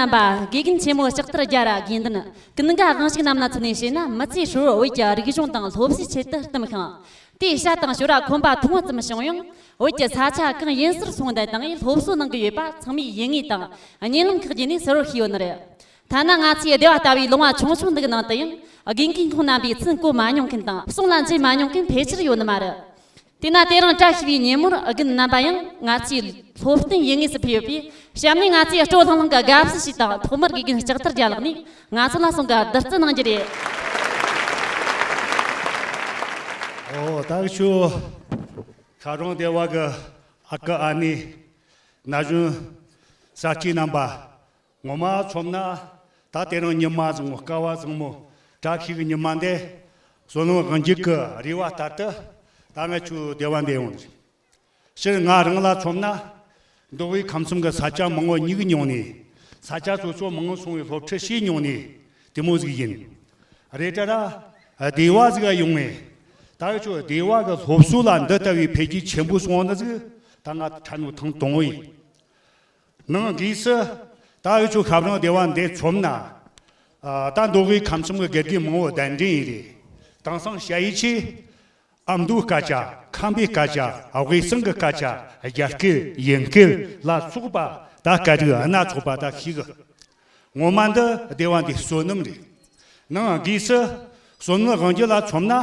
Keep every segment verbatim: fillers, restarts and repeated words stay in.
རྣམ་པ། དགེ་རྒན་ཆེན་མོ་ལྕགས་ཐར་རྒྱལ་ར་དགེ་འདུན། ཀུན་དགའ་དབང་ཕྱུག་རྣམས་ལ་མཚོན་ནས་བཤད་ན། མི་ཚེའི་ཧྲིལ་བོར་བོད་ཀྱི་རིག་གཞུང་དང་སློབ་གསོའི་ཆེད་དུ་བསྟིམས་ཤིང་། དེའི་ཞྭ་དང་ཞོ་ར་ཁོམ་པ་ཐུང་བ་ཙམ་བྱུང་ཡང་། བོད་ཀྱི་ས་ཆ་གང་ཡིན་སར་སོང་བསྡད་དང་སློབ་གསོ་གནང་གི་ཡོད་པ་ཚང་མས་ཡིད་ངེས་དང་གཉིད་ལམ་ཁག་བརྒྱུད་ནས་གསལ་བོར་ཤེས་ཡོད་ནི་རེད། ཐ་ན་ང་ཚོའི་སྡེ་བ་ལྟ་བུའི་ལུང་བ་ཆུང་ཆུང་འདི་གི་ནང་དུ་ཡང་དགེ་རྒན་ཁོང་རྣམ་པས་ཚུར་གོ་མ་མྱོང་མཁན་དང་གསུང་ལ་འཛུལ་མ་མྱོང་མཁན་ཕལ་ཆེར་ཡོད་ནི་མ་རེད། དེས་ན་དེ་རིང་བཀྲ་ཤིས་པའི་ཉིན་མོར་རྒན་རྣམ་པ་ཡང་ང་ཚོའི་སློབ་སྟོན་ཡིན་ངེས་སུ་ཕེབས་ཡོད་པས། གཤམ་ནས་ང་ཚོས་སྤྲོ་ལྷང་ལྷང་གི་དགའ་བསུ་ཞིག་དང་། ཐོག་མར་དགེ་རྒན་ལྕགས་ཐར་རྒྱལ་ལགས་ནས་ང་ཚོ་ལ་གསུང་གི་བདུད་རྩི་གནང་རྒྱུ་རེད། ཨོ། ད་ཁྱོད་ཁ་རོང་སྡེ་བ་གི་ཨ་ཁུ་ཨ་ནེ། ན་གཞོན་ས་སྐྱེས་རྣམ་པ། ངོ་མ་མཚོན་ན་ད་དེ་རིང་ཉི་མ་བཟང་མོ། སྐལ་བ་བཟང་མོ། བཀྲ་ཤིས་ཀྱི་ཉི་མ་འདི་བསོད་ནམས་དབང་འདུས་ཀྱི་རེ་བ་ལྟར་དུ་ད་ང་ཁྱོད་སྡེ་བ་འདིར་ཡོང་། སྤྱིར་ང་རང་ལ་མཚོན་ན། མདོ་དབུས་ཁམས་གསུམ་གྱི་ས་ཆ་མང་བོ་སྙེགས་མྱོང་ནས། ས་ཆ་སོ་སོ་མང་བོ་སོང་བའི་སློབ་ཁྲིད་བྱས་མྱོང་ནས་དེ་མོ་ཟིག་ཡིན། རེད་དྲ་ར། སྡེ་བ་ཟིག་ག་ཡོང་ངས། ད་ཁྱོད་སྡེ་བ་གི་སློབ་གསོ་ལ་འདི་ལྟ་བུའི་འཕེལ་རྒྱས་ཆེན་པོ་སོང་བ་ནི་ཟིག་ད་ང་ཕྲ་ནོ་ཐེངས་དང་པོ་ཡིན། ནང་སྒོས་སུ་ད་འུ་ཆོ་ཁ་བྱང་སྡེ་བ་འདི་མཚོན་ན། ཨ། ད་མདོ་དབུས་ཁམས་གསུམ་གྱི་དགེ་རྒན་མང་བོ་གདན་འདྲེན་ཡིན་རེད། དེང་སང་ཞ་ཡི་ཆོས། ཨ་མདོའི་སྐད་ཆ། ཁམས་པའི་སྐད་ཆ། དབུས་གཙང་གི་སྐད་ཆ། རྒྱ་སྐད། དབྱིན་སྐད་ལ་སོགས་པ་ད་སྐད་རིགས་སྣ་ཚོགས་པ་ད་ཤེས་གི། ངོ་མ་འདི་སྡེ་བ་འདི་བསོད་ནམས་རེད། ནང་སྒོས་སུ་བསོད་ནམས་དབང་འདུས་ལ་མཚོན་ན།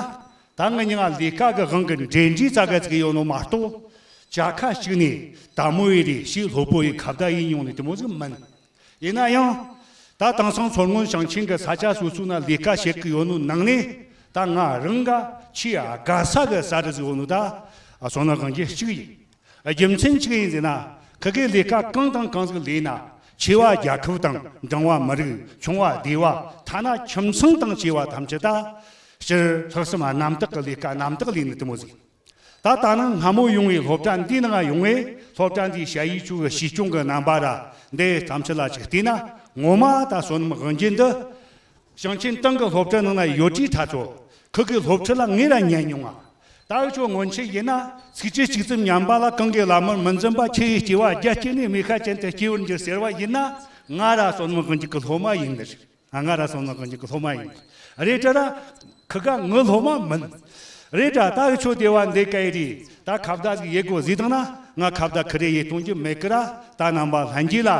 ད་ངི་མྱི་ང་ལས་ཀ་གི་དབང་གིས་འབྲེལ་འདྲིས་ཙག་གེ་ཙིག་ཡོད་ནོ་མ་གཏོགས། བཅའ་ཁ་གཅིག་ནས་དལ་མོ་ཡི་རེད། ཞེ་ལྷོད་པོ་ཡི་ཁ་བརྡ་ཡེད་མྱོང་ནི་དེ་མོ་ཟིག་མིན། ཡིན་ན་ཡང་། ད་དེང་སང་མཚོ་སྔོན་ཞིང་ཆེན་གྱི་ས་ཆ་སོ་སོ་ན་ལས་ཀ་བྱེད་ཀྱི་ཡོད་ནོ་ནང་ནས། ད་ང་རང་ག་ཆེས་དགའ་ས་གི་ས་རུ་ཟིག་ཡོད་ནོ་ད་བསོད་ནམས་དབང་འདུས་གཅིག་ཡིན། རྒྱུ་མཚན་གཅིག་ཡིན་ཟེར་ན། ཁི་གེ་ལས་ཀ་གང་དང་གང་ཟིག་ལས་ན། ཆེ་བ་རྒྱལ་ཁབ་དང་། འབྲིང་བ་མི་རིགས། ཆུང་བ་སྡེ་བ། ཐ་ན་ཁྱིམ་ཚང་དང་བཅས་པ་ཐམས་ཅད་ད། སྤྱིར་ལྷག་བསམ་རྣམ་དག་གི་ལས་ཀ་རྣམ་དག་ལས་ནི་དེ་མོ་ཟིག། ད་ད་ནངས་སྔ་མོ་ཡོང་བའི་སློབ་གྲྭ་འདིའི་ནང་ཡོང་བས། སློབ་གྲྭ་འདིའི་ཞ་ཡི་ཆོས་གི་གཞིས་སྐྱོང་གི་རྣམ་པ་ར་འདི་ཐམས་ཅད་ལ་ཅིག་བལྟས་ན། ངོ་མ་ད་བསོད་ནམས་དབང་འདུས་འདི་ཞིང་ཆེན་ཏང་གི་སློབ་གྲྭ་ནང་ན་ཡོད་དུས་ད་ཚོ་ཁི་གེ་སློབ་ཁྲིད་ལ་ངས་ར་ཉན་མྱོང་ང་། ད་འུ་ཆོ་སྔོན་ཆད་ཡིན་ན། ཚིགས་བཅད་གཅིག་ཙམ་ཉན་པ་ལ། གང་གི་བླ་མར་མི་འཛེམ་པ། ཁྱི་ཡི་སྐྱེ་བ་བརྒྱ་སྐྱེས་ནས། མི་ཁ་ཅན་དུ་སྐྱེ་བར་འགྱུར་ཟེར་བ་ཡིན་ན། ང་ར་བསོད་ནམས་དབང་འདུས་ཀྱི་སློབ་མ་ཡིན་ནི་རེད། ང་ར་བསོད་ནམས་དབང་འདུས་ཀྱི་སློབ་མ་ཡིན། རེད་དྲ་ར། ཁི་གེ་ངའི་སློབ་མ་མིན། རེད་དྲ། ད་འུ་ཆོ་སྡེ་བ་འདི་ག་ཡི་རེད། ད་ཁ་བརྡ་ཟིག་ཡེད་དགོས་ཟེར་བཏང་ན། ང་ཁ་བརྡ་ཁི་རེ་ཡེད་གཏོང་རྒྱུ་མེད་ཀི་ར། ད་རྣམ་པ་ལྷན་རྒྱས་ལ་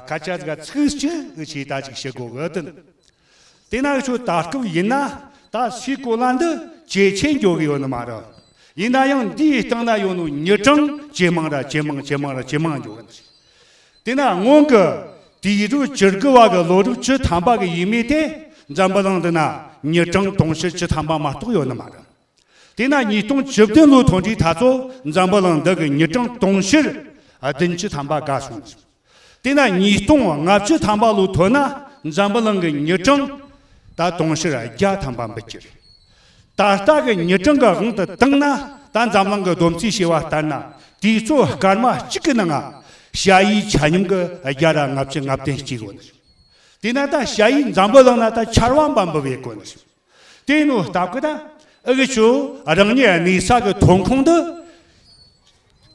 སྐད་ཆ་ཟིག་ཚིག་གཅིག་ཞིག་ད་ཅིག་བཤད་དགོས་གི་དེ། དེ་ན་འུ་ཆོ་ད་སྐབས་ཡིན་ན་ད་སའི་གོ་ལ་འདི་ཇེ་ཆེར་འགྱོ་གི་ཡོད་ནི་མ་རེད། ཡིན་ན་ཡང་འདིའི་སྟེང་ན་ཡོད་ནོ་མྱི་གྲངས་ཇེ་མང་ར་ཇེ་མང་ཇེ་མང་ར་ཇེ་མང་འགྱོ་གི་ནི་རེད། དེ་ན་སྔོན་གྱི་དུས་རབས་བཅུ་དགུ་བ་གི་ལོ་རབས་བཅུ་ཐམ་པ་གི་ཡས་མས་དེ་འཛམ་བུ་གླིང་འདི་ན་མྱི་གྲངས་དུང་ཕྱུར་བཅུ་ཐམ་པ་མ་གཏོགས་ཡོད་ནི་མ་རེད། དེ་ན་ཉིས་སྟོང་བཅུ་བདུན་ལོ་ཐོན་དུས་ད་ཚོ་འཛམ་བུ་གླིང་འདི་གི་མྱི་གྲངས་དུང་ཕྱུར་བདུན་ཅུ་ཐམ་པ་བརྒལ་སོང་། དེ་ན་ཉིས་སྟོང་ལྔ་བཅུ་ཐམ་པ་ལོ་ཐོན་ན་འཛམ་བུ་གླིང་གི་མྱི་གྲངས་ད་དུང་ཕྱུར་བརྒྱ་ཐམ་པ་འབུད་ཀྱི་རེད། ད་ལྟ་གི་མྱི་གྲངས་ཀྱི་དབང་དུ་བཏང་ན། ད་འཛམ་གླིང་གི་བསྡོམས་རྩིས་བྱས་པ་ལྟར་ན། དུས་ཚོད་སྐར་མ་གཅིག་གི་ནང་ང་ཞ་ཡི་ཆ་སྙོམས་ཀྱི་བརྒྱ་ར་ལྔ་བཅུ་ང་བདུན་སྐྱེ་དགོས་ནི་རེད། དེས་ན་ད་ཞ་ཡི་འཛམ་བུ་གླིང་ན་ད་ཆར་པ་འབབ་འབབ་ཡོད་དགོས་ནི་རེད། དེ་ནོ་སྟབས་ཀྱིས་ད་འུ་ཆོ་རང་ཉིད་གནས་ས་གི་ཐོན་ཁུངས་འདི་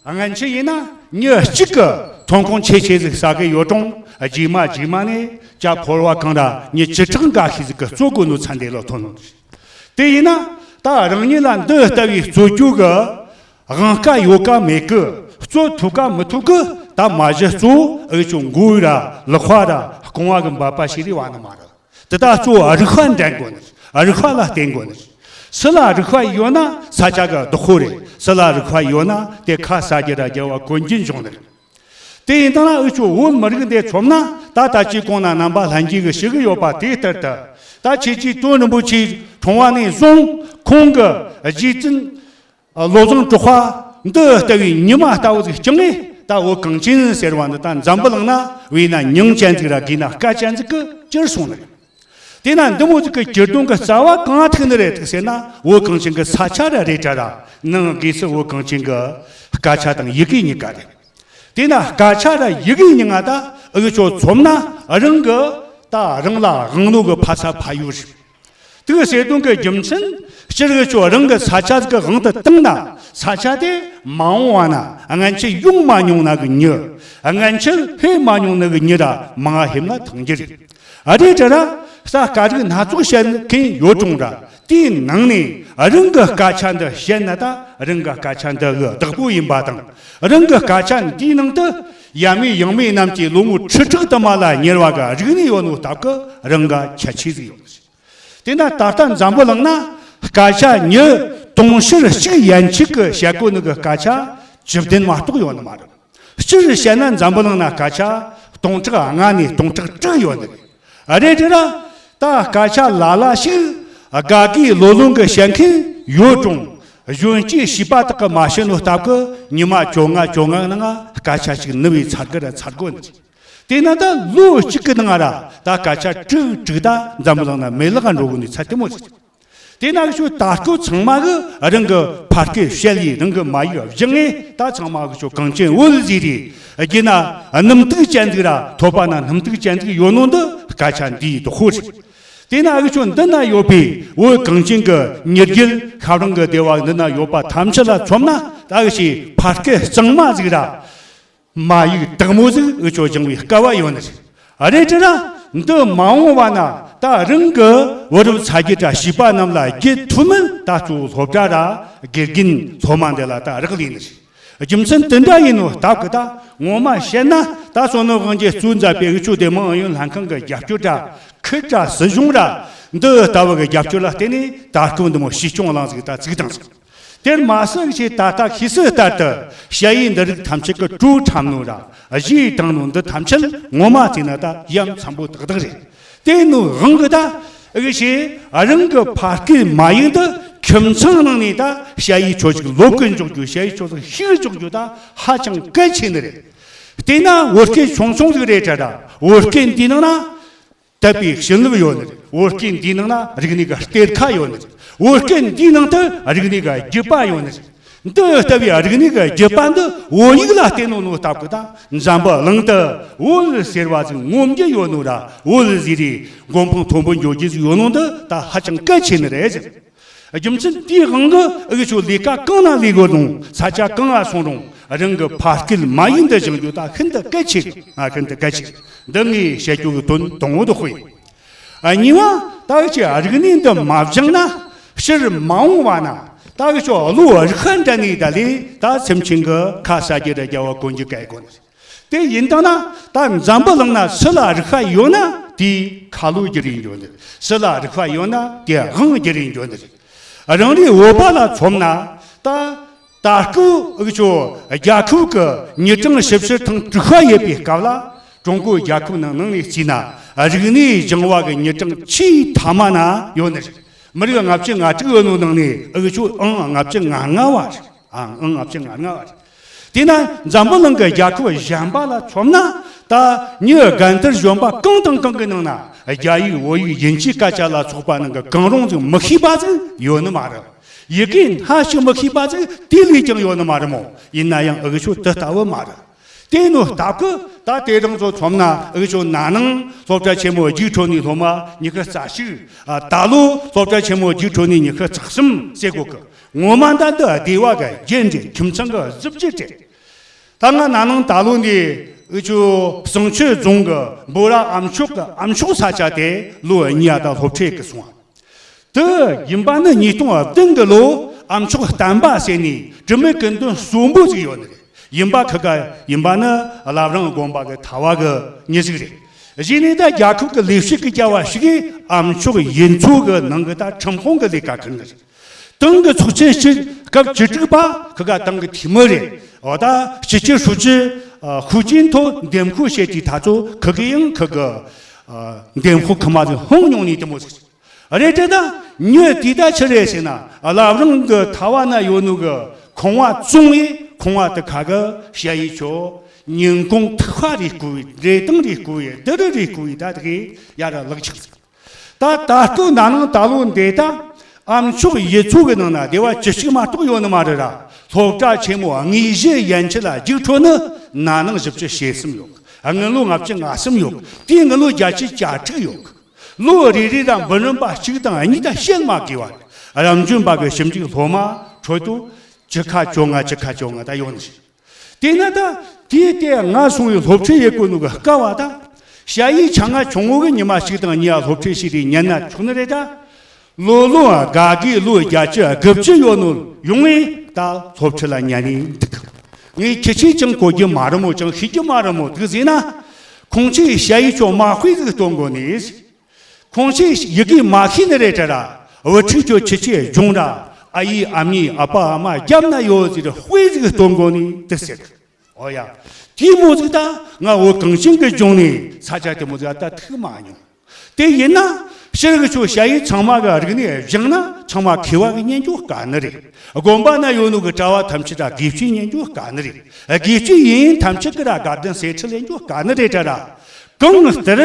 སྔན་ཆད་ཡིན་ན་མྱི་གཅིག་གི་ཐོན་ཁུངས་ཆེ་ཆེ་ཟིག་ཟ་གི་ཡོད་རུང་། རྗེས་མ་རྗེས་མ་ནས་ཇ་ཕོར་བ་གང་ར་མྱི་བཅུ་ཕྲག་འགའ་ཤས་ཟིག་གིས་གཙོ་དགོས་ནོ་ཚད་འདི་ལ་ཐོན་ནོ་རེད། དེ་ཡིན་ན་ད་རང་ཉིད་ལ་འདི་ལྟ་བུའི་རྩོད་རྒྱུ་གི་དབང་དཀའ་ཡོད་ཀ་མེད་གི། རྩོད་ཐུབ་ཀ་མི་ཐུབ་གི། ད་མ་གཞི་གཙོ་བོ་འུ་ཆོ་མགོ་བོ་ར་ལག་པ་ར་རྐང་བ་གི་འབབ་པ་ཞིག་རེད་བ་ནི་མ་རེད། དེ་དག་གཙོ་བོ་རིག་པ་འདྲེན་དགོས་ནི། རིག་པ་ལ་བརྟེན་དགོས་ནི། སུ་ལ་རིག་པ་ཡོད་ན་ས་ཆ་གི་བདག་པོ་རེད། སུ་ལ་རིག་པ་ཡོད་ན་དེ་ཁ་ཟ་རྒྱུ་ར་རྒྱལ་བ་གོན་རྒྱུ་འབྱུང་ནི་རེད། དེ་ཡིན་དང་ན་འུ་ཆོ་བོད་མི་རིགས་འདི་མཚོན་ན། ད་ད་ཅི་གོང་ན་རྣམ་པ་ལྷན་རྒྱས་ཀྱིས་ཞུ་གི་ཡོད་པ་དེ་ལྟར་དུ། ད་ཆོས་རྗེ་དོན་རིན་པོ་ཆེ་འཁྲུངས་པ་ནས་བཟུང་ཁོང་གི་རྗེ་བཙུན་བློ་བཟང་གྲགས་པ་འདི་ལྟ་བུའི་ཉི་མ་ལྟ་བུ་ཟིག་བསྐྱངས་ནས། ད་བོད་གངས་ཅན་ཟེར་བ་འདི་ད་འཛམ་བུ་གླིང་ན་བས་ན་མྱིང་ཅན་ཟིག་ར་དགོས་ན་སྐལ་ཅན་ཟིག་གི་གྱུར་སོང་ནི་རེད། དེས་ན་འདི་མོ་ཟིག་གི་གྱུར་དོན་གི་རྩ་བ་གང་ཐུག་ནི་རེད་ཟེར་ན། བོད་གངས་ཅན་གི་ས་ཆ་ར་རེད་དྲ་ར། ནང་སྒོས་སུ་བོད་གངས་ཅན་གི་སྐད་ཆ་དང་ཡི་གེ་གཉིས་ཀ་རེད། དེས་ན་སྐད་ཆ་ར་ཡི་གེ་གཉིས་ཀ་ད་འུ་ཆོ་མཚོན་ན་རང་གི་ད་རང་ལ་དབང་ལུང་གི་ཕ་ས་ཕ་ཡུལ་རེད། དེ་གི་ཟེར་དོན་གི་རྒྱུ་མཚན་ སྤྱིར་གི་ཆོ་རང་གི་ས་ཆ་ཟིག་གི་དབང་དུ་བཏང་ན། ས་ཆ་དེ་མ་འོངས་པ་ན་སྔན་ཆད་ཡོང་མ་མྱོང་ན་གི་མྱི། སྔན་ཆད་ཕེབས་མ་མྱོང་ན་གི་མྱི་ར་མང་ང་ཕེབས་ན་ཐང་རྒྱུ་རེད། ཨ་རེ་དྲ་ར་ས་སྐད་རིགས་སྣ་ཚོགས་བཤད་མཁན་ཡོད་རུང་ར། དེའི་ནང་ནས་རང་གི་སྐད་ཆ་འདི་བཤད་ན་ད་རང་གི་སྐད་ཆ་འདི་གི་བདག་པོ་ཡིན་པ་དང་། རང་གི་སྐད་ཆ་འདིའི་ནང་དུ་ཡབ་མེས་ཡུམ་མེས་རྣམས་ཀྱི་ལོ་ངོ་ཁྲི་ཕྲག་དུ་མ་ལ་ཉེ་བ་གི་རིག་གནས་ཡོད་ནོ་སྟབས་ཀྱིས་རང་གི་ཁྱད་ཆོས་ཟིག་ཡོད། དེས་ན་ད་ལྟ་འཛམ་བུ་གླིང་ན་སྐད་ཆ་མྱི་དུང་ཕྱུར་གཅིག་ཡན་ཆད་ཀྱི་བཤད་གོ་ནི་གི་སྐད་ཆ་བཅུ་བདུན་མ་གཏོགས་ཡོད་ནི་མ་རེད། སྤྱིར་བཤད་ན་འཛམ་བུ་གླིང་ན་སྐད་ཆ་སྟོང་ཕྲག་ལྔ་ནས་སྟོང་ཕྲག་དྲུག་ཡོད་ནི་རེད། རེད་དེ་ན་ད་སྐད་ཆ་ལ་ལ་ཞིག་དགའ་དགའི་ལོ་ལོན་གི་བཤད་མཁན་ཡོད་རུང་གཞོན་སྐྱེས་བྱིས་པ་དག་གི་མ་བཤད་ནོ་སྟབས་ཀྱིས་ཉི་མ་བཅོ་ལྔ་བཅོ་ལྔ་ནང་སྐད་ཆ་ཞིག་ནི་བའི་ཚར་གི་ར་ཚར་གོ་ནི། དེས་ན་ད་ལོ་གཅིག་གི་ནང་ར་ད་སྐད་ཆ་དྲུག་དྲུག་ད་འཛམ་བུ་གླིང་ན་མེད་ལག་འགྲོ་གི་ནི་ཚད་དེ་མོ་ཟིག་དེས་ན་ཁྱོད་ད་སྐོ་ཚང་མ་གི་རང་གི་ཕ་སྐད་བཤད་ཡི་རང་གི་མ་ཡིག་སྦྱང་ངེ་ད་ཚང་མ་གི་ཁྱོད་གངས་ཅན་བོད་ཟེར་རེ་རྒྱུ་ན་སྣུམ་དུག་ཅན་ཟིག་ར་ཐོད་པ་ན་སྣུམ་དུག་ཅན་ཟིག་ཡོད་ནོ་འདི་སྐད་ཆ་འདིའི་དོ་ཁོ་རེད། དེས་ན་ཨ་གི་ཁྱོད་འདི་ན་ཡོད་པའི་བོད་གངས་ཅན་གི་མྱི་རྒྱུད་ཁ་རང་གི་སྡེ་བ་འདི་ན་ཡོད་པ་ཐམས་ཅད་ལ་མཚོན་ན་ད་གི་ཞིག་ཕ་སྐད་གཙང་མ་ཟིག་ར། མ་ཡིག་དག་མོ་ཟིག་འུ་ཆོ་སྦྱང་བའི་སྐལ་བ་ཡོད་ནི་རེད། རེད་དྲ་ན་འདི་མ་འོངས་པ་ན་ད་རང་གི་བུ་རབས་ཚ་རྒྱུད་དྲ་བྱིས་པ་རྣམས་ལ་རྒྱུད་ཐུན་མིན་ད་གཙོ་བོ་སློབ་གྲྭ་ར་དགེ་རྒན་སློབ་མ་འདི་ལ་ད་རག་ལས་ནི་རེད། རྒྱུ་མཚན་དེ་འདྲ་ཡིན་ནོ་སྟབས་ཀྱིས་ད་ངོ་མ་བཤད་ན་ད་བསོད་ནམས་དབང་རྒྱལ་གཙོས་མཛད་པའི་འུ་ཆོ་སྡེ་དམངས་ཨུ་ཡོན་ལྷན་ཁང་གི་རྒྱབ་སྐྱོར་དྲ་ཁུལ་དྲ་སྲིད་གཞུང་ར་འདི་ལྟ་བུ་གི་རྒྱབ་སྐྱོར་ལ་བརྟེན་ནས་ད་སྐབས་འདི་མོ་ཞི་སྐྱོང་གླིང་ཟིག་ད་བཙུགས་བཏང་ཟིག་དེར་མ་ཟད་ཞེས་ད་ལྟ་ཤེས་གསལ་ལྟར་དུ་ཞ་ཡི་འདི་རིགས་ཐམས་ཅད་ཀྱི་གྲོས་འཁྲབ་ནོ་ར་གཞས་བཏང་ནོ་འདི་ཐམས་ཅད་ངོ་མ་བལྟས་ན་ད་ཡ་མཚན་པོ་དག་དག་རེད། དེ་ནོ་དབང་གི་ད་ཨི་ཞེས་རང་གི་ཕ་སྐད་མ་ཡིག་འདི་ཁྱིམ་ཚང་ནང་ནས་ད་ཞ་ཡི་ཆོས་ཅིག་ལོབས་གི་འཇོག་རྒྱུ་ཞ་ཡི་ཆོས་ཅིག་ཤེས་འཇོག་རྒྱུ་ད་ཧ་ཅང་གལ་ཆེ་ནི་རེད། དེས་ན་བོད་སྐད་ཆུང་ཆུང་ཟིག་རེད་དྲ་ད་བོད་སྐད་འདི་ནང་ན། དད་པའི་བྱིན་རླབས་ཡོད་ནི་རེད། བོད་སྐད་འདིའི་ནང་ན་རིག་གནས་ཀྱི་གཏེར་ཁ་ཡོད་ནི་རེད། བོད་སྐད་འདིའི་ནང་དུ་རིག་གནས་ཀྱི་རྒྱུད་པ་ཡོད་ནི་རེད། འདི་ལྟ་བུའི་རིག་གནས་ཀྱི་རྒྱུད་པ་འདི་བོད་ཡིག་ལ་བརྟེན་ནོ་ནོ་སྟབས་ཀྱིས་ད་འཛམ་བུ་གླིང་དུ་བོད་ཟེར་བ་ཟིག་ངོམ་རྒྱུ་ཡོད་ནོ་ར་བོད་ཟེར་རེ་མགོ་འཕང་མཐོན་པོ་འགྱོ་རྒྱུ་ཟིག་ཡོད་ནོ་འདི་ད་ཧ་ཅང་གལ་ཆེ་ནི་རེད་ཟེར། རྒྱུ་མཚན་དེའི་དབང་གིས་འུ་ཆོ་ལས་ཀ་གང་ན་ལས་དགོས་རུང་ས་ཆ་གང་ང་སོང་རུང་རང་གི་ཕ་སྐད་མ་ཡིག་འདི་སྦྱང་རྒྱུ་ད་ཤིན་ཏུ་གལ་ཆེ་གི་ང་ཤིན་ཏུ་གལ་ཆེ་གི་འདི་ངས་བཤད་རྒྱུ་གི་དོན་དང་པོ་དེ་དཔེ་ཡིན། ཨ་གཉིས་པ་ད་འུ་ཆོས་རིག་གནས་འདི་མ་སྦྱངས་ན་སྤྱིར་མ་འོངས་པ་ན་ད་འུ་ཆོ་བློ་རིག་པ་འདྲ་ནས་ད་ལས་ད་སེམས་ཅན་གི་ཁ་ཟ་རྒྱུ་ར་རྒྱ་བ་གོན་རྒྱུ་གལ་དགོས་ནི། དེ་ཡིན་དང་ན་ད་འཛམ་བུ་གླིང་ན་སུ་ལ་རིག་པ་ཡོད་ན་དེའི་ཁ་ལོ་བསྒྱུར་ཡིན་འགྱོ་ནི། སུ་ལ་རིག་པ་ཡོད་ན་དེའི་དབང་བསྒྱུར་ཡིན་འགྱོ་ནི་རེད། རང་རེའི་བོད་པ་ལ་མཚོན་ན་ད་ད་སྐུ་འུ་ཆོ་རྒྱལ་ཁབ་ཀྱི་མི་གྲངས་བཞི་བཅུ་དང་དྲུག་པ་ཡོད་པའི་སྐབས་ལ་ཀྲུང་གོའི་རྒྱལ་ཁབ་ནང་ནང་ནས་བརྩིས་ན་རིག་གནས་སྦྱང་བ་གི་མི་གྲངས་ཆེས་མཐའ་མ་ན་ཡོད་ནི་རེད། མི་རིགས་ལྔ་བཅུ་ང་དྲུག་ཡོད་ནོ་ནང་ནས་འུ་ཆོ་ཨང་ལྔ་བཅུ་ང་ལྔ་བ་རེད། ཨང་ལྔ་བཅུ་ང་ལྔ་བ་རེད། དེས་ན་འཛམ་བུ་གླིང་གི་རྒྱལ་ཁབ་གཞན་པ་ལ་མཚོན་ན་ད་མྱི་རྒན་དར་གཞོན་པ་གང་དང་གང་གི་ནང་ན་རྒྱ་ཡིག་བོད་ཡིག་དབྱིན་ཇིའི་སྐད་ཆ་ལ་སོགས་པ་ནང་གི་གང་རུང་ཟིག་མི་ཤེས་པ་ཟིག་ཡོད་ནི་མ་རེད། ཡི་གེ་སྣ་ཞིག་མི་ཤེས་པ་ཟིག་དེ་ལས་ཀྱང་ཡོད་ནི་མ་རེད་མོ། ཡིན་ན་ཡང་འུ་ཆོ་དེ་ལྟ་བུ་མ་རེད། དེ་ནོ་སྟབས་ཀྱིས་ད་དེ་རིང་ཚོ་མཚོན་ན་འུ་ཆོ་ན་ནིང་སློབ་གྲྭ་ཆེན་མོ་རྒྱུགས་འཕྲོད་ནི་སློབ་མ་ཉི་ཤུ་རྩ་གཅིག་ད་ལོ་སློབ་གྲྭ་ཆེན་མོ་རྒྱུགས་འཕྲོད་ནི་ཉི་ཤུ་རྩ་གསུམ་ཟེར་གོ་གི། ངོ་མ་ད་འདི་སྡེ་བ་གི་རྒྱན་རེད། ཁྱིམ་ཚང་གི་གཟི་བརྗིད་རེད། ད་ང་ན་ནིང་ད་ལོ་འདི་འུ་ཆོ་བསང་ཆུ་རྫོང་གི་འབོ་ར་ཨ་མཆོག་གི་ཨ་མཆོག་ས་ཆ་དེ་ལོ་གཉིས་ད་སློབ་ཁྲིད་གི་སོང་བ། དེ་ཡིན་པ་ནི་ཉིས་སྟོང་བདུན་གི་ལོ་ཨ་མཆོག་བསྟན་པ་ཟེར་ནི་དྲི་མེད་ཀུན་ལྡན་གསོན་པོ་ཟིག་ཡོད་ནི་རེད། ཡིན་པ་ཁི་ག་ཡིན་པ་ནི་བླ་བྲང་དགོན་པ་གི་ཐ་བ་གི་མྱི་ཟིག་རེད། གཞི་ནས་ད་རྒྱལ་ཁབ་ཀྱི་ལས་བྱེད་ཀྱི་བྱ་བ་ཞིག་གིས་ཨ་མཆོག་ཡུལ་ཚོ་གི་ནང་གི་ད་ཁྲིམས་དཔོན་གི་ལས་ཀ་ཁུར་ནི་རེད། ཏང་གི་ཚོགས་ཆེན་ཞིག་སྐབས་བཅུ་དྲུག་པ་ཁི་ག་ཏང་གི་འཐུས་མི་རེད། འོ་ད་སྤྱི་ཁྱབ་ཧྲུའུ་ཅི་ཧུའུ་ཅིན་ཐོ་འདེམས་བསྐོ་བྱེད་དུས་ད་ཚོ་ཁི་གི་ཡང་ཁི་གི་འདེམས་བསྐོ་ཁི་མ་ཟིག་ཧང་མྱོང་ནི་དེ་མོ་ཟིག་རེད་དེ། ད་མྱི་དེ་ད་ཆི་རེད་ཟེར་ན་བླ་བྲང་གི་ཐ་བ་ན་ཡོད་ནོ་གི་ཁང་བ་བཙོང་བའི་ཁང་བ་དེ་ཁ་གི་ཞ་ཡི་ཆོ་ཉིན་གུང་ཐིག་པ་རེ་བསྐོལ་བའི་འབྲས་ཐང་རེ་བསྐོལ་བའི་དི་རི་རེ་བསྐོལ་བའི་ད་དེ་གི་ཡར་ལག་ཆགས་ཟིག་ད་ད་སྐུ་ན་ནིང་ད་ལོ་འདི་ད་ཨ་མཆོག་ཡུལ་ཚོ་གི་ནང་ན་སྡེ་བ་བཅུ་གཅིག་མ་གཏོགས་ཡོད་ནི་མ་རེད་ར། སློབ་གྲྭ་ཆེན་མོ་དངོས་གཞི་ཡན་ཆད་ལ་རྒྱུགས་འཕྲོད་ནི་ན་ནིང་བཞི་བཅུ་ཞེ་གསུམ་ཡོད། དངུལ་ལོ་ལྔ་བཅུ་ང་གསུམ་ཡོད། དེའི་དངུལ་ལོ་བརྒྱད་ཅུ་གྱ་དྲུག་ཡོད། ལོ་རེ་རེ་ལ་འབུམ་རམས་པ་གཅིག་དང་གཉིས་དང་བཤད་མ་དགོས་ རབ་འབྱམས་པ་གི་ཞིབ་འཇུག་སློབ་མ་ཁྲོད་དུ་ཆུ་ཁ་བཅོ་ལྔ་ཆུ་ཁ་བཅོ་ལྔ་ད་ཡོད་ནི་ཞིག་དེས་ན་ད་དེའི་སྟེང་ང་སོང་བའི་སློབ་ཁྲིད་ཡེད་གོ་ནོ་གི་སྐབས་བ་ད་ཞ་ཡི་ཆང་ང་ཆུང་ངུ་གི་ཉི་མ་ཞིག་དང་གཉིས་སློབ་ཁྲིད་ཞིག་རེ་ཉན་ན་ཆོག་ནི་རེད་ད། ལོ་ལོ་དགའ་གི་ལོ་བརྒྱད་ཅུ་དགུ་བཅུ་ཡོད་ནོ་ཡོང་ངེ་ད་སློབ་ཁྲིད་ལ་ཉན་ནི་འདུག་ངས་ཁྱི་ཆོས་ཅང་གོ་རྒྱུ་མ་རེད་མོ་ཅང་ཤེས་རྒྱུ་མ་རེད་མོ་འདུག་ཟེར་ན། ཁོང་ཚོས་ཞ་ཡི་ཆོ་མ་དཔེ་ཟིག་སྟོན་གོ་ནི། ཁོང་ཚོས་ཡི་གེ་མ་ཤེས་ནི་རེད་དྲ་ར། བུ་ཕྲུག་ཚོ་ཁྱི་ཆོས་སྦྱོང་ར། ཨ་ཡེ་ཨ་མྱེས་ཨ་ཕ་ཨ་མ་རྒྱབ་ན་ཡོད་ཟེར་དཔེ་ཟིག་སྟོན་གོ་ནི་དེ་ཟེར། ཨོ་ཡ། དེ་མོ་ཟིག་ད་ང་བོད་གངས་ཅན་གི་ལྗོངས་ནས་ས་ཆ་དེ་མོ་ཟིག་ད་ཐུག་མ་མྱོང་། དེ་ཡིན་ན་ཕྱིར་གི་ཆོ་ཞ་ཡི་ཚང་མ་གི་རིག་གནས་སྦྱངས་ན་ཚང་མ་མཁས་པ་གི་ཉན་རྒྱུ་དཀའ་ནི་རེད། དགོན་པ་ན་ཡོད་ནོ་གི་གྲྭ་བ་ཐམས་ཅད་ད་དགེ་བཅུའི་ཉན་རྒྱུ་དཀའ་ནི་རེད། དགེ་བཅུ་ཡིན་ཐམས་ཅད་གི་ར་དགའ་ལྡན་གསེར་ཁྲི་ལེན་རྒྱུ་དཀའ་ནི་རེད་དྲ་ར། གང་ལྟར་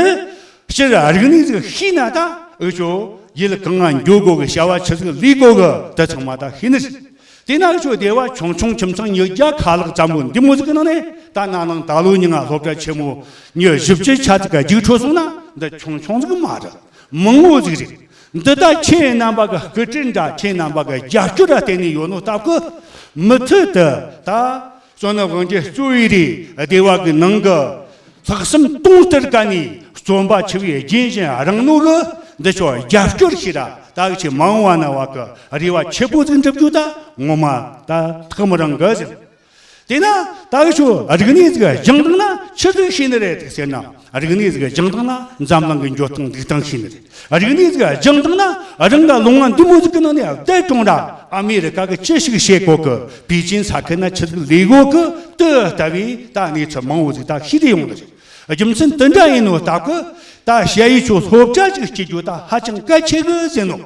ཕྱིར་རིག་གནས་ཟིག་ཤེས་ན་ད་འུ་ཆོ་ཡུལ་གང་ང་འགྱོ་དགོ་གི་བྱ་བ་ཆི་ཟིག་ལས་དགོ་གི་དེ་ཚང་མ་ད་ཤེས་ནི་རེད། དེ་ན་འུ་ཆོ་སྡེ་བ་ཆུང་ཆུང་ཁྱིམ་ཚང་ཉིས་བརྒྱ་ཁ་ལག་ཙམ་པོ་འདི་མོ་ཟིག་གི་ནང་ནས་ད་ན་ནིང་ད་ལོ་ཉིན་ང་སློབ་གྲྭ་ཆེན་མོ་ཉི་བཞི་བཅུ་ཆ་ཟིག་ག་རྒྱུགས་འཕྲོད་སོང་ན་འདི་ཆུང་ཆུང་ཟིག་མ་རེད། མང་བོ་ཟིག་རེད། འདི་ད་ཁྱེད་རྣམ་པ་གི་སྐུ་དྲིན་འདྲ་ཁྱེད་རྣམ་པ་གི་རྒྱབ་སྐྱོར་ར་བརྟེན་ནས་ཡོད་ནོ་སྟབས་གི་མུ་མཐུད་དུ་ད་བསོད་ནམས་དབང་རྒྱལ་གཙོས་པའི་རེད་སྡེ་བ་གི་ནང་གི་ལྷག་བསམ་གཏོང་སྟེ་ག་ནས་བརྩོན་པ་ཆེ་བའི་རྒྱུན་བཞིན་རང་ནོ་གི་འདི་ཆོ་རྒྱབ་སྐྱོར་ཞིག་ར་ད་གི་ཆེ་མང་བ་ན་བ་གི་རེ་བ་ཆེ་པོ་ཟིག་འགྲུབ་རྒྱུ་ད་ངོ་མ་ད་ཐག་མི་རིང་གི་ཟེར། དེས་ན་ད་གི་ཆོ་རིག་གནས་ཟིག་སྦྱང་བཏང་ན་ཆི་ཟིག་ཤེས་ནི་རེད་ཟེར་ན། རིག་གནས་ཟིག་སྦྱང་བཏང་ན་འཛམ་གླིང་གི་འགྱུར་སྟངས་འདུག་སྟངས་ཤེས་ནི་རེད། རིག་གནས་ཟིག་སྦྱང་བཏང་ན་རང་གི་ལུང་བ་འདི་མོ་ཟིག་གི་ནང་ནས་བསྡད་གྲོང་ར་ཨ་མེ་རི་ཀ་གི་ཅི་ཞིག་བྱེད་གོ་གི་པེ་ཅིན་ས་ཁུལ་ན་ཆི་ཟིག་ལས་གོ་གི་དེ་ལྟ་བུའི་ད་གནས་ཚུལ་མང་བོ་ཟིག་ད་ཤེས་དེ་ཡོང་ནི་རེད། རྒྱུ་མཚན་དེ་འདྲ་ཡིན་ནོ་སྟབས་གི་ད་ཞ་ཡི་ཆོ་སློབ་གྲྭ་ཅིག་སྐྱེལ་རྒྱུ་ད་ཧ་ཅང་གལ་ཆེ་གི་ཟེར་ནོ།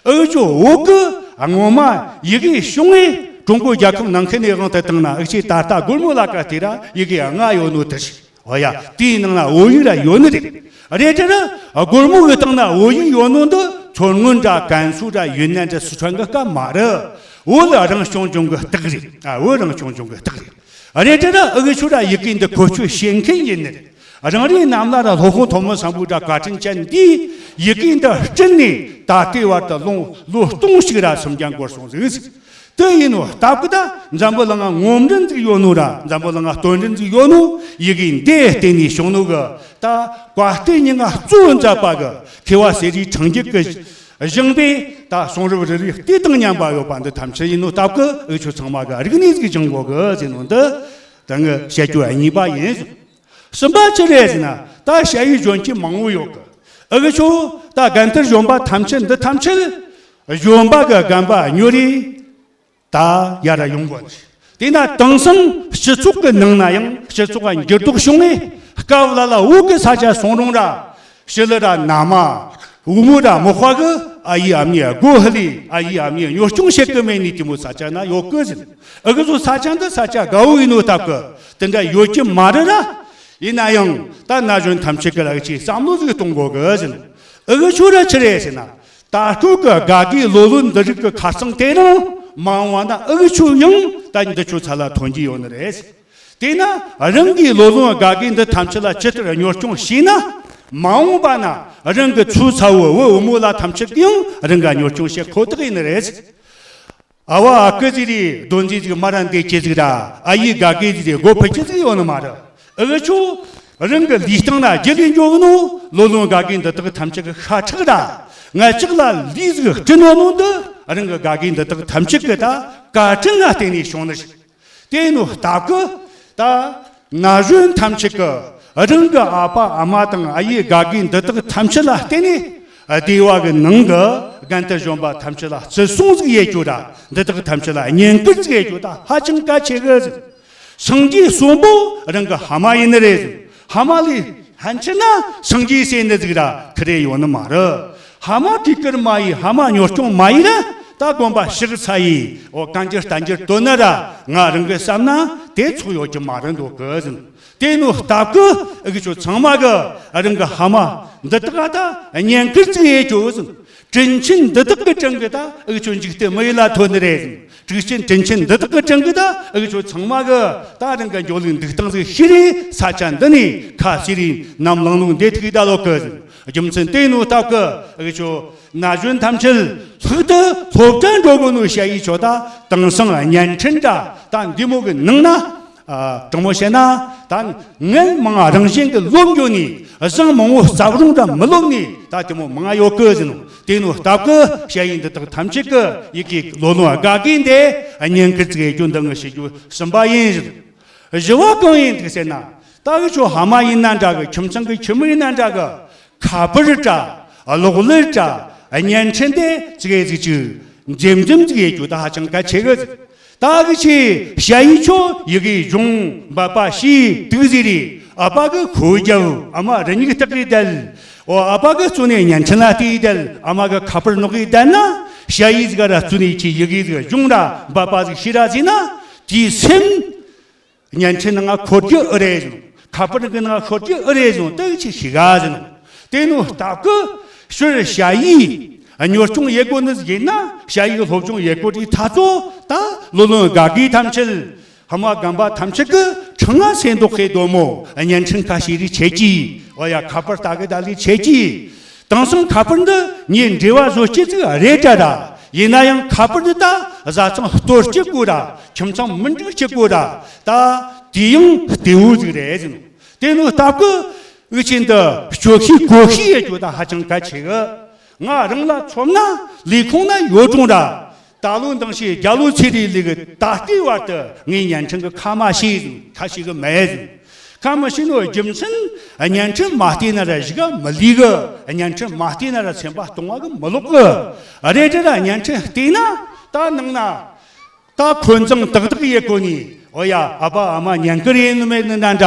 ཨུ་ཆོ་བོད་གི་སྔོན་མ་ཡི་གེ་བྱུང་བས་ཀྲུང་གོ་རྒྱལ་ཁབ་ནང་ཁུལ་ནས་དབང་དུ་བཏང་ན་ཨུ་ཆོས་ད་ལྟ་སྒོར་མོ་ལ་ཀ་དེ་ར་ཡི་གེ་ལྔ་ཡོད་ནོ་དེ་རེད། ཨོ་ཡ། དེའི་ནང་ན་བོད་ཡིག་ར་ཡོད་ནི་རེད། རེད་དེ་ར་སྒོར་མོ་གི་སྟེང་ན་བོད་ཡིག་ཡོད་ནོ་འདི་མཚོ་སྔོན་འདྲ་ཀན་སུའུ་འདྲ་ཡུན་ནན་འདྲ་སི་ཁྲོན་གི་སྐབས་མ་རེད། བོད་རང་སྐྱོང་ལྗོངས་གི་རྟགས་རེད། ཨ་བོད་རང་སྐྱོང་ལྗོངས་གི་རྟགས་རེད། རེད་དེ་ར་ཨུ་ཆོ་ར་ཡི་གེ་འདི་བཀོལ་སྤྱོད་བྱེད་མཁན་ཡིན་ནི་རེད། རང་རེའི་རྣམས་ལ་ར་སློབ་དཔོན་ཐོན་མི་སམ་བྷོ་ཊ་བཀའ་དྲིན་ཅན་འདིས་ཡི་གེ་འདི་སྤྲིན་ནས་ད་ལྟའི་བར་དུ་ལོ་ལོ་སྟོང་ཞིག་ར་སུམ་རྒྱང་འགོར་སོང་ཟིག་དེ་ཡིན་ནོ་སྟབས་གི་ད་འཛམ་བུ་གླིང་ང་ངོམ་རིན་ཟིག་ཡོད་ནོ་ར་འཛམ་བུ་གླིང་ང་སྟོན་རིན་ཟིག་ཡོད་ནོ་ཡི་གེ་འདི་བརྟེན་ནས་བྱུང་ནོ་གི་ད་བཀའ་གཏེར་རྙིང་གཙོ་བོ་མཛད་པ་གི་མཁས་པ་གསེར་རིའི་འཕྲེང་རྒྱུད་གི་བཞེངས་པས་ད་གསུང་རབ་རེ་རེ་ལྟས་དང་མཉམ་པ་ཡོད་པ་འདི་ཐམས་ཅད་ཡིན་ནོ་སྟབས་གི་ཨུ་ཆོ་ཚང་མ་གི་རིག་གནས་ཟིག་སྦྱང་དགོ་གི་ཟེར་ནོ་འདི་ད་ངས་བཤད་རྒྱུ་གཉིས་པ་ཡིན། གསུམ་པ་ཅི་རེད་ཟེར་ན་ད་ཞ་ཡི་གཞོན་སྐྱེས་མང་བོ་ཡོད་གི། ཨུ་ཆོ་ད་རྒན་དར་གཞོན་པ་ཐམས་ཅད་འདི་ཐམས་ཅད་གཞོན་པ་གི་རྒན་པ་ཉོ་རེ་ད་ཡར་ཡོང་དགོས་ནི། དེས་ན་དེང་སང་སྤྱི་ཚོགས་ཀྱི་ནང་ན་ཡང་སྤྱི་ཚོགས་ལ་འགྱུར་ལྡོག་བྱུང་ནས་སྐབས་ལ་ལ་བོད་ཀྱི་ས་ཆ་སོང་རུང་ར་ཞི་ལི་ར་ན་མ་བུ་མོ་ར་མོ་ཁ་གི་ཨ་ཡེ་ཨ་མྱེས་སྒོ་ཧ་ལི་ཨ་ཡེ་ཨ་མྱེས་གཉོར་སྐྱོང་བྱེད་གི་མེད་ནི་དེ་མོ་ས་ཆ་ན་ཡོད་གི་ཟེར། ཨུ་གི་ཚོ་ས་ཆ་འདི་ས་ཆ་དགའ་བོ་ཡིན་ནོ་སྟབས་གི་དེ་འདྲ་ཡོད་ཀྱི་མ་རེད་ར། ཡིན་ན་ཡང་ད་ན་གཞོན་ཐམས་ཅད་ཀྱི་ལ་ཅིག་བསམ་བློ་ཟིག་གཏོང་དགོས་གི་ཟེར། ཨུ་གི་ཆོ་ར་ཆི་རེད་ཟེར་ན། ད་སྐབས་ཀྱི་དགའ་གི་ལོ་ལོན་འདི་རིགས་ཀྱི་ཁ་རྩང་དེ་རིང་མ་འོངས་པ་ན་ཨུ་གི་ཆོ་ཡང་ད་འདི་ཆོ་ཚ་ལ་ཐོན་གྱི་ཡོད་ནི་རེད། དེས་ན་རང་གི་ལོ་ལོན་དགའ་གི་འདི་ཐམས་ཅད་ལ་ཇི་ལྟར་གཉོར་སྐྱོང་བྱས་ན་མ་འོངས་པ་ན་རང་གི་ཚུལ་ཚ་བོ་བུ་བུ་མོ་ལ་ཐམས་ཅད་ཀྱིས་ཡང་རང་ག་གཉོར་སྐྱོང་བྱེད་ཁོ་ཐག་ཡིན་ནི་རེད། ཨ་བ་ཨ་ཁུ་ཟིག་རེད་རྡོ་འཛིན་ཟིག་མ་ར་འདེད་ཁྱེད་ཟིག་ར་ཨ་ཡེ་དགའ་གི་ཟིག་རེད་སྒོ་ཕུད་ཁྱེད་ཟིག་ཡོད་ནི་མ་རེད། ཨུ་ཆོ་རང་གི་ལུས་སྟེང་ན་རྒྱུ་ལས་འགྱོ་གི་ནོ་ལོ་ལོན་དགའ་གི་འདི་དག་ཐམས་ཅད་ཀྱི་ཤ་ཁྲག་ར་ང་ཅག་ལ་ལུས་ཟིག་སྤྲིན་ནོ་ནོ་འདི་རང་གི་དགའ་གི་འདི་དག་ཐམས་ཅད་ཀྱི་ད་བཀའ་དྲིན་ལ་བརྟེན་ནས་བྱུང་ནི་ཞིག་དེ་ནོ་སྟབས་ཀྱི་ད་ན་གཞོན་ཐམས་ཅད་ཀྱི་རང་གི་ཨ་ཕ་ཨ་མ་དང་ཨ་ཡེ་དགའ་གི་འདི་དག་ཐམས་ཅད་ལ་བརྟེན་ནས་སྡེ་བ་གི་ནང་གི་རྒན་དར་གཞོན་པ་ཐམས་ཅད་ལ་བརྩི་སྲུང་ཟིག་ཡེད་རྒྱུ་ར་འདི་དག་ཐམས་ཅད་ལ་བསྙེན་བཀུར་ཟིག་ཡེད་རྒྱུ་ད་ཧ་ཅང་གལ་ཆེ་གི་ཟིག་སངས་རྒྱས་གསོན་པོ་རང་གི་ཕ་མ་ཡིན་ནི་རེད། ཕ་མ་ལས་ཕན་ཆད་ན་སངས་རྒྱས་ཟེར་ནི་ཟིག་ར་ཁི་རེ་ཡོད་ནི་མ་རེད། ཕ་མ་གུས་བཀུར་མ་ཡེད་ཕ་མ་གཉོར་སྐྱོང་མ་ཡེད་ན་ད་དགོན་པ་ཕྱག་འཚལ་ཡེད་འོ་བཀའ་འགྱུར་བསྟན་འགྱུར་བཏོན་ན་ར་ང་རང་གི་བསམ་ན་དེ་ཚོགས་ཡོད་ཀྱི་མ་རེད་འདུག་གི་ཟིན། དེ་ནོ་སྟབས་ཀི་ཨུ་གི་ཆོ་ཚང་མ་གི་རང་གི་ཕ་མ་འདི་དག་ད་བསྙེན་བཀུར་ཟིག་ཡེད་རྒྱུ་ཟིན། དྲིན་ཆེན་འདི་དག་གི་དྲིན་གི་ད་ཨུ་ཆོ་འཇིག་རྟེན་མི་ཡུལ་ལ་ཐོན་ནི་རེད། དྲིན་ཆེན་དྲིན་ཆེན་འདི་དག་གི་དྲིན་གི་ད་ཨུ་ཆོ་ཚང་མ་གི་ད་རང་གི་འགྱོ་ལུགས་འདུག་སྟངས་ཟིག་ཤེས་རེ་ས་ཆ་འདི་ནས་ཁ་ཤེས་རེ་ནམ་ལངས་ལུགས་འདི་ཐུག་ད་ལོ་གི་ཟིན། རྒྱུ་མཚན་དེ་ནོ་སྟབས་གི་ཨུ་ཆོ་ན་གཞོན་ཐམས་ཅད་ ཕུག་ཏུ་སློབ་གྲྭ་འགྲོ་དགོས་ནོ་ཞ་ཡི་ཆོ་ད་དེང་སང་བརྙན་འཕྲིན་འདྲ་ད་འདི་མོ་གི་ནང་ན། ཨ། དྲང་མོ་བཤད་ན་ད་ངན་མང་རང་བཞིན་གི་ལོབས་འགྱོ་ནི་བཟང་མང་བོ་རྩབ་རུང་འདྲ་མི་ལོབས་ནི་ད་དེ་མོ་མང་ཡོད་གི་ཟེར་ནོ། དེ་ནོ་སྟབས་གི་ཞ་ཡི་འདི་དག་ཐམས་ཅད་གི་ཡི་གེ་ལོ་ལོན་དགའ་གི་འདི་བརྙན་ཁུལ་ཙིག་ཡེ་རྒྱུ་འདི་ངི་ཞུ་རྒྱུ་གསུམ་པ་ཡིན་ཟེར། བཞི་བ་གང་ཡིན་འདུག་ཟེར་ན། ད་གི་ཆོ་ཕ་མ་ཡིན་ན་འདྲ་གི། ཁྱིམ་ཚང་གི་ཁྱིམ་མི་ཡིན་ན་འདྲ་གི། ཁ་པར་དྲ་གློག་ཀླད་དྲ་བརྙན་འཕྲིན་དེ་ཙིག་གེ་ཟིག་ཅིག་འཛེམ་འཛེམ་ཙིག་ཡེ་རྒྱུ་ད་ཧ་ཅང་གལ་ཆེ་གི། ད་གི་ཆེ་ཞ་ཡི་ཆོ་ཡི་གེ་སྦྱོང་འབད་པ་ཤེས་དུག་ཟིག་རེད། ཨ་ཕ་གི་ཁོ་རྒྱབ། ཨ་མ་རི་ཉིག་སྟག་གི་བསྡད། འོ་ཨ་ཕ་གི་བཙུན་ནས་བརྙན་འཕྲིན་ལ་བལྟས་བསྡད། ཨ་མ་གི་ཁ་པར་ནོག་གི་བསྡད་ན། ཞ་ཡི་ཟིག་ར་བཙུན་ནས་ཆེ་ཡི་གེ་ཟིག་སྦྱོང་ར་འབད་པ་ཟིག་ཤེས་ར་ཟིག་ན། དེའི་སེམས། བརྙན་འཕྲིན་ནང་ང་འཁོར་རྒྱུ་ཨེ་རེད་ཟེར་ནོ། ཁ་པར་གི་ནང་ང་འཁོར་རྒྱུ་ཨེ་རེད་ཟེར་ནོ། དེ་ཆི་ཤི་ག་ཟེར་ནོ། དེ་ནོ་སྟབས་གི་ཕྱིར་ཞ་ཡི་གཉོར་སྐྱོང་ཡེ་དགོས་ནི་ཡིན་ན། ཞ་ཡི་སློབ་སྦྱོང་ཡེ་དགོས་དུས་ད་ཚོ་ད་ལོ་ལོན་དགའ་གི་ཐམས་ཅད། ཕ་མ་རྒན་པ་ཐམས་ཅད་གི་ཁྲི་ང་སེ་མདོག་ཁའི་དོ་མོ་བརྙན་འཕྲིན་ཁ་ཤས་རིགས་ཆད་ཀྱི། འོ་ཡ་ཁ་པར་ལྟ་གི་ད་ལི་ཆད་ཀྱི། དེང་སང་ཁ་པར་འདི་ངས་འབྲེལ་བ་བཟོ་སྤྱད་ཅིག་རེད་དྲ་ར། ཡིན་ན་ཡང་ཁ་པར་འདི་ད་བཟའ་ཚང་གཏོར་སྤྱད་དགོས་ར། ཁྱིམ་ཚང་མི་འགྲིག་སྤྱད་དགོས་ར། ད་དེ་ཡང་བདེ་བོ་ཟིག་རེད་ཟེར་ནོ། དེ་ནོ་སྟབས་གི་འུ་ཆེན་འདི་སྤྱོད་ཤེས་གོ་ཤེས་ཡེ་རྒྱུ་ད་ཧ་ཅང་གལ་ཆེ་གི། ང་རང་ལ་མཚོན་ན་ལས་ཁུངས་ན་ཡོད་རུང་ར། ད་ལོ་འདང་ཤེས་རྒྱ་ལོ་ཚེ་རིང་ལི་གི་ད་ལྟའི་བར་དུ་ངས་བརྙན་འཕྲིན་གི་ཁ་མ་ཤེས་ཟིན། ཁ་ཤེས་གི་མེད་ཟིན། ཁ་མི་ཤེས་ནོ་རྒྱུ་མཚན་བརྙན་འཕྲིན་མ་བལྟས་ན་ར་གཞི་ག་མི་ལུས་གི། བརྙན་འཕྲིན་མ་བལྟས་ན་ར་སེམས་པ་སྟོང་བ་གི་མི་ལོག་གི། རེད་དྲ་ར་བརྙན་འཕྲིན་བལྟས་ན་ད་ནང་ན་ད་འཁོན་འཛིང་ཏག་ཏག་ཡེ་གོ་ནི། འོ་ཡ་ཨ་ཕ་ཨ་མ་ཉན་གི་རེད་ནི་མེད་ནི་ན་འདྲ།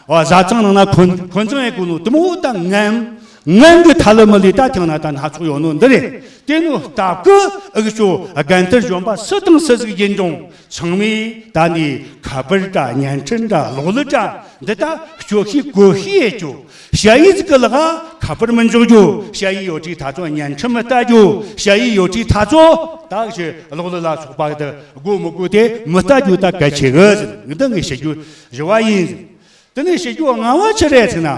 འོ་བཟའ་ཚང་ནང་ན་འཁོན་འཁོན་འཛིང་ཡེ་གོ་ནོ་དེ་མོ་ད་ངན། ངན་གི་ཐ་ལི་མི་ལི་ད་ཐང་ན་ད་སྣ་ཚོགས་ཡོད་ནོ་འདི་རེད། དེ་ནོ་སྟབས་གི་ཨུ་ཆོ་རྒན་དར་གཞོན་པ་སུ་དང་སུ་ཟིག་ཡིན་རུང་ཚང་མས་ད་ནི་ཁ་པར་དྲ་བརྙན་འཕྲིན་དྲ་གློག་ཀླད་དྲ་འདི་ད་སྤྱོད་ཤེས་གོ་ཤེས་ཡེ་རྒྱུ། ཞ་ཡི་ཟིག་གི་ལག་ཁ་པར་མི་འཇོག་རྒྱུ། ཞ་ཡི་ཡོད་དུས་ད་ཚོ་བརྙན་འཕྲིན་མི་ལྟ་རྒྱུ། ཞ་ཡི་ཡོད་དུས་ད་ཚོ་ད་ཞི་གློག་ཀླད་ལ་སོགས་པ་དེ་དགོས་མི་དགོས་དེ་མི་ལྟ་རྒྱུ་ད་གལ་ཆེ་གི་ཟེར། འདི་ངས་བཤད་རྒྱུ་བཞི་བ་ཡིན་ཟེར། དེ་ནས་བཤད་རྒྱུ་ལྔ་བ་ཅི་རེད་ཟེར་ན།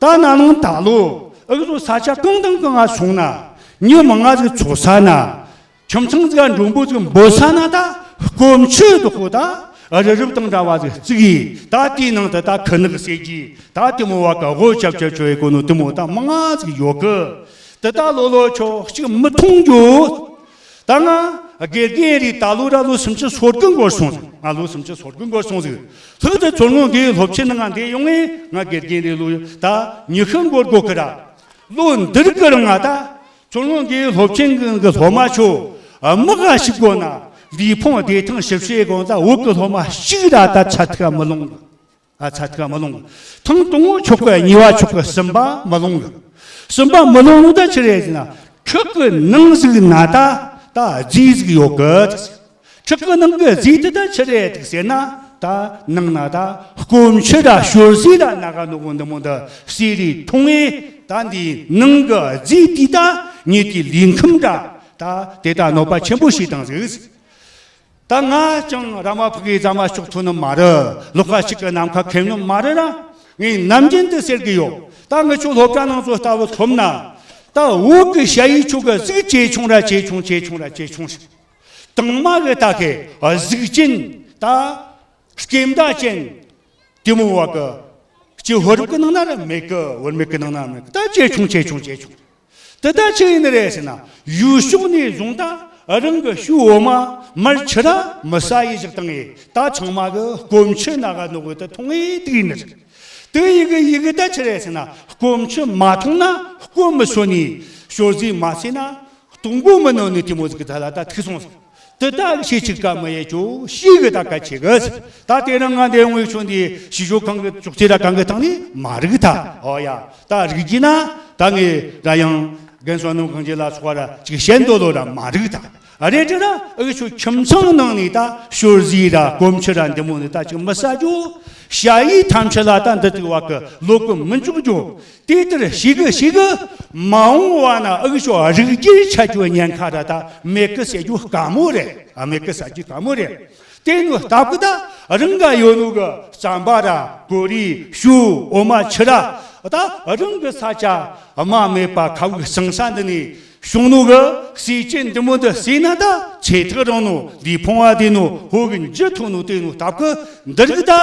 ད་ན་ནིང་ད་ལོ་ཨུ་ཚོ་ས་ཆ་གང་དང་གང་ང་སོང་ན། མྱི་མང་ང་ཟིག་ཚོགས་ས་ན། ཁྱིམ་ཚང་ཟིག་ག་མགྲོན་པོ་ཟིག་འབོད་ས་ན་ད་སྐོམ་ཆུ་དུ་ཁོ་ད་རི་རབ་དང་འདྲ་བ་ཟིག་བརྩིགས་ཡི། ད་དེའི་ནང་དུ་ད་ཁུ་ནག་ཟེར་གྱི་ད་དེ་མོ་བ་ག་དབུ་ཅབ་ཅབ་ཆོ་ཡེ་གོ་ནོ་དེ་མོ་ད་མང་ང་ཟིག་ཡོད་གི། དེ་ད་ལོ་ལོ་ཆོ་གཅིག་མི་མཐོང་རྒྱུ། ད་ང་དགེ་རྒན་རེད། ད་ལོ་ར་ལོ་སུམ་ཅུ་སོ་དགུ་འགོར་སོང་ཟིག་ང་ལོ་སུམ་ཅུ་སོ་དགུ་འགོར་སོང་ཟིག་ལྷག་ཏུ་མཚོ་སྔོན་གི་སློབ་ཆེན་ནང་ང་འདི་ཡོང་ངས་ང་དགེ་རྒན་རེད། ལོ་ད་ཉི་ཤུ་འགོར་དགོས་གི་ར། ལོ་འདིར་གི་རིང་ང་ད་མཚོ་སྔོན་གི་སློབ་ཆེན་གི་གི་སློབ་མ་ཆོ་དམག་ག་ཞིག་དགོས་ན་ལུས་ཕུང་བདེ་ཐང་ཞིབ་བཤེར་དགོས་ད་བོད་གི་སློབ་མ་གཅིག་ར་ད་ཚད་ཐིག་མི་ལོངས་གི། ཨ་ཚད་ཐིག་མ་ལོངས། ཐེངས་དང་པོ་ཆོག་གི། གཉིས་པ་ཆོག་གི། གསུམ་པ་མ་ལོངས་གི། གསུམ་པ་མ་ལོངས་ནོ་ད་ཆི་རེད་ཟེར་ན། ཁྲག་གི་ནང་ཟིག་ན་ད་ད་རྫས་ཟིག་ཡོད་གི། ཁྲག་གི་ནང་གི་རྫས་དེ་ད་ཆི་རེད་ཟེར་ན། ད་ནང་ན་ད་སྐོམ་ཆུ་ར་ཞོར་ཟས་ར་ན་ག་ནོ་གོ་འདི་མོ་འདི་ཟས་རིགས་འཐུང་ངེ་ད་འདི་ནང་གི་རྫས་དེ་ད་ཉིད་དེ་ལུས་ཁམས་ར་ད་དེ་ད་གནོད་པ་ཆེན་པོ་བྱེད་བཏང་ཟིག་ད་ང་ཅང་ར་མ་ཕུག་གི་ཟ་མ་ཤོག་ཐུབ་ནི་མ་རེད། ལོགས་ཀ་ཞིག་གི་ནམ་མཁའ་ཁེབས་ནི་མ་རེད་ར། ངས་ནམ་རྒྱུན་དུ་ཟེར་གི་ཡོད། ད་ངི་ཆོ་སློབ་གྲྭ་ནང་ཚོ་ལྟ་བུ་ཐོབ་ན། ད་བོད་གི་ཞ་ཡི་ཆོ་གི་གཟུགས་ཇེ་ཆུང་ར་ཇེ་ཆུང་ཇེ་ཆུང་ར་ཇེ་ཆུང་ཞིག་དང་མ་གི་ད་གི་གཟུགས་ཅན་ད་སྐེམ་ད་ཅན། དེ་མོ་བ་གི་སྤྱི་བོད་རིགས་ཀྱི་ནང་ན་ར་མེད་གི། བོད་མི་གི་ནང་ན་མེད་གི། ད་ཇེ་ཆུང་ཇེ་ཆུང་ཇེ་ཆུང་། དེ་ད་ཆི་ཡིན་ནི་རེད་ཟེར་ན། ཡུལ་ཕྱོགས་ནས་བཟུང་ད་རང་གི་ཤུ་འོ་མ་མར་ཆུ་ར་མི་ཟ་ཡི་བཞག་བཏང་ངེ་ད་ཚང་མ་གི་སྐོམ་ཆུ་ན་ག་ནོ་གི་ད་འཐུང་ངེ་དུག་ཡིན་ནི་རེད། དེ་ཡི་གི་ཡི་གི་ད་ཆི་རེད་ཟེར་ན། སྐོམ་ཆུ་མ་འཐུང་ན་སྐོམ་མི་གསོ་ནི། ཞོར་ཟས་མ་ཟོས་ན། གཏོང་སྒོ་མི་ནོར་ནི་དེ་མོ་ཟིག་གི་ཐད་ལ་ད་ཐུག་སོང་ཟིག་དེ་ད་ཤེས་ཅིག་ཀ་མི་ཡེ་ཅོ་ཤེས་གི་ད་གལ་ཆེ་གི། ད་དེ་རིང་ང་འདི་ཡོང་བའི་ཆོ་འདི་ཞི་ཞོ་གང་གི་ཅོག་ཙེ་ར་གང་གི་སྟེང་ནས་མ་རིག་ད། ཨོ་ཡ། ད་རིག་གི་ན་ད་ངས་ར་ཡང་རྒན་བསོད་ནམས་གང་ཅི་ལ་སོགས་ར་ཅིག་བཤད་འདོད་ལོ་ར་མ་རིག་ད། རེད་དྲ་ར་ཨུ་ཆོ་ཁྱིམ་ཚང་ནང་ནས་ད་ཞོར་ཟས་ར་སྐོམ་ཆུ་ར་འདི་མོ་ནི་ད་ཅིག་མི་ཟ་རྒྱུ། ཞ་ཡི་ཐམས་ཅད་ལ་ད་འདི་དུས་བ་གི་ལོ་གི་མི་འཇུག་རྒྱུ། དེ་ལྟར་ཞིག་གི་ཞིག་གི་མ་འོངས་བ་ན་ཨུ་ཆོ་རིགས་རྒྱུད་ཆད་རྒྱུ་ཉེན་ཁ་ར་ད་མེད་གི་ཟེར་རྒྱུ་དཀའ་མོ་རེད། ཨ་མེད་གི་ཟེར་རྒྱུ་དཀའ་མོ་རེད། དེ་ནི་སྟབས་གི་ད་རང་ག་ཡོད་ནོ་གི་རྩམ་པ་ར་གོ་རེ་ཞོ་འོ་མ་ཆུ་ར་ད་རང་གི་ས་ཆ་དམའ་མེད་པ་ཁ་བུག་ཟང་ས་འདི་ནས། བྱུང་ནོ་གི་སྲས་ཀྱི་འདི་མོ་འདི་སྲས་ན་ད་ཚེ་ཐག་རིང་ནོ་ལུས་ཕུང་བ་དེ་ནོ་ཧོ་གི་འཇུ་ཐུབ་ནོ་དེ་ནོ་སྟབས་གི་འདི་རིགས་ད།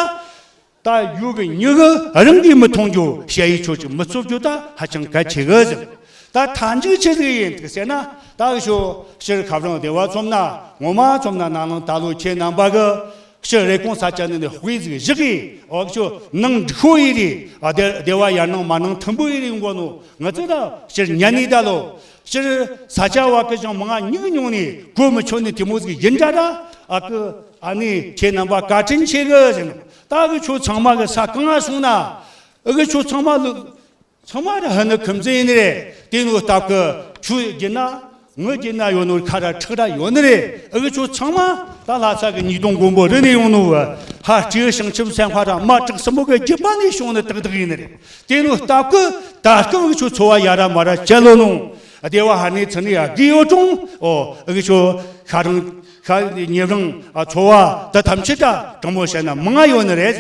ད་ཡུལ་གི་མྱི་གི་རང་གིས་མི་མཐོང་རྒྱུ་ཞ་ཡི་ཆོས་ཀྱི་མི་རྩོད་རྒྱུ་ད་ཧ་ཅང་གལ་ཆེ་གི་ཟེར། ད་མཐའ་མཇུག་ཆི་ཟིག་ཡིན་འདུག་ཟེར་ན། ད་གི་ཤོ་སྤྱིར་ཁ་བྱང་སྡེ་བ་ཚོམ་ན་ངོ་མ་ཚོམ་ན་ན་ནང་ད་ལོ་ཁྱེད་རྣམ་པ་གི་སྤྱིར་རེ་ཀོང་ས་ཆ་ནི་ནི་དཔེ་ཟིག་བཞག་གི་འོག་ཤོ་ནང་འགྲིག་ཤོ་ཡི་རེད། ཨ་དེ་སྡེ་བ་ཡར་ནང་མར་ནང་མཐུན་པོ་ཡི་རེད་འགོ་ནོ་ང་ཚོ་ད་སྤྱིར་ཉན་ནི་ད་ལོ། སྤྱིར་ས་ཆ་བ་གི་ཅང་མང་ང་ཉིག་ཉུང་ནི་གོ་མི་ཆོད་ནི་དེ་མོ་ཟིག་ཡིན་འདྲ་ད། ཨ་ཀི་ཨ་ནི་ཁྱེད་རྣམ་པ་བཀའ་དྲིན་ཆེ་གི་ཟེར་ནོ། ད་གི་ཁྱོད་ཚང་མ་གི་ས་གང་ང་སོང་ན། ཨ་གི་ཁྱོད་ཚང་མ་ལ་ཚང་མ་ར་ཧ་ནི་ཁུམ་ཟེ་ཡིན་ནི་རེད། དེ་ནོ་སྟབས་གི་ཁྱོད་རྒྱུད་ན་ངི་རྒྱུད་ན་ཡོད་ནོ་ཁ་ར་ཁྲག་ར་ཡོད་ནི་རེད། ཨ་གི་ཁྱོད་ཚང་མ་ད་ལྷ་ས་གི་ཉིས་སྟོང་མགོན་པོ་རི་ནས་ཡོང་ནོ་བ་ཧ་སྤྲེའུ་བྱང་ཆུབ་སེམས་དཔའ་ར་མ་དྲག་གསུམ་པོ་གི་རྒྱུད་པ་ནས་བྱུང་ནི་ཏག་ཏག་ཡིན་ནི་རེད། དེ་ནོ་སྟབས་གི་ད་སྐབས་ཁྱོད་འཚོ་བ་ཡ་ར་མ་ར་བྱེད་ལོ་ནོ། སྡེ་བ་ཧ་ནི་ཚུ་ནི་ཡ་དགེ་ཡོད་ཀྲུང་། ཨོ་ཨ་གི་ཁྱོད་ཤ་རང་ཤ་ཉེ་རང་ཨ་འཚོ་བ་ད་ཐམས་ཅད་ད་དྲང་མོ་བཤད་ན་མང་ང་ཡོད་ནི་རེད།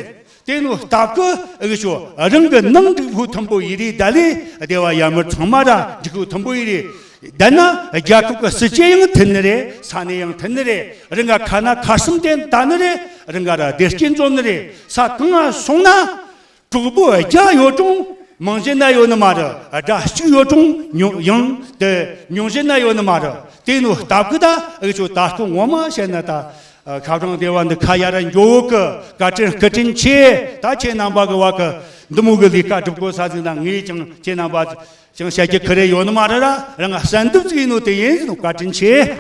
དེ་ནོ་སྟབས་གི་ཨ་གི་ཁྱོད་རང་གི་ནང་འགྲིག་ཕུག་མཐུན་པོ་ཡི་རེད། ད་ལས་སྡེ་བ་ཡ་མི་ཚང་མ་ར་འགྲིག་ཕུག་མཐུན་པོ་ཡི་རེད། ད་ན་རྒྱལ་ཁབ་གི་སྲིད་ཇུས་ཡང་མཐུན་ནི་རེད། ས་གནས་ཡང་མཐུན་ནི་རེད། རང་ག་ཁ་ན་ཁ་གསུམ་བསྟན་ད་ནི་རེད། རང་ག་ར་བདེ་སྐྱིད་འཛོམས་ནི་རེད། ས་གང་ང་སོང་ན། གྲོགས་པོ་བརྒྱ་ཡོད་ཀྲུང་། མང་ཞིག་ན་ཡོད་ནི་མ་རེད། དགྲ་གཅིག་ཡོད་ཀྲུང་། ཉུང་ཡང་དེ་ཉུང་ཞིག་ན་ཡོད་ནི་མ་རེད། དེ་ནོ་སྟབས་གི་ད་ཨ་ཆོ་ད་སྐུ་ངོ་མ་བཤད་ན་ད་ཁ་བྱང་སྡེ་བ་འདི་ཁ་ཡ་ར་འགྱོ་གི་བཀའ་དྲིན་སྐུ་དྲིན་ཆེ། ད་ཁྱེད་རྣམ་པ་གི་བ་གི་འདི་མོ་གི་ལས་ཀ་སྒྲུབ་དགོས་ས་ཟིག་ན་ངས་ཀྱང་ཁྱེད་རྣམ་པ་ཀྱང་བཤད་རྒྱུ་ཁི་རེ་ཡོད་ནི་མ་རེད་ར། རང་ང་གསན་འདུག་ཟིག་ཡིན་ནོ་དེ་ཡིན་ཟིན་ནོ་བཀའ་དྲིན་ཆེ།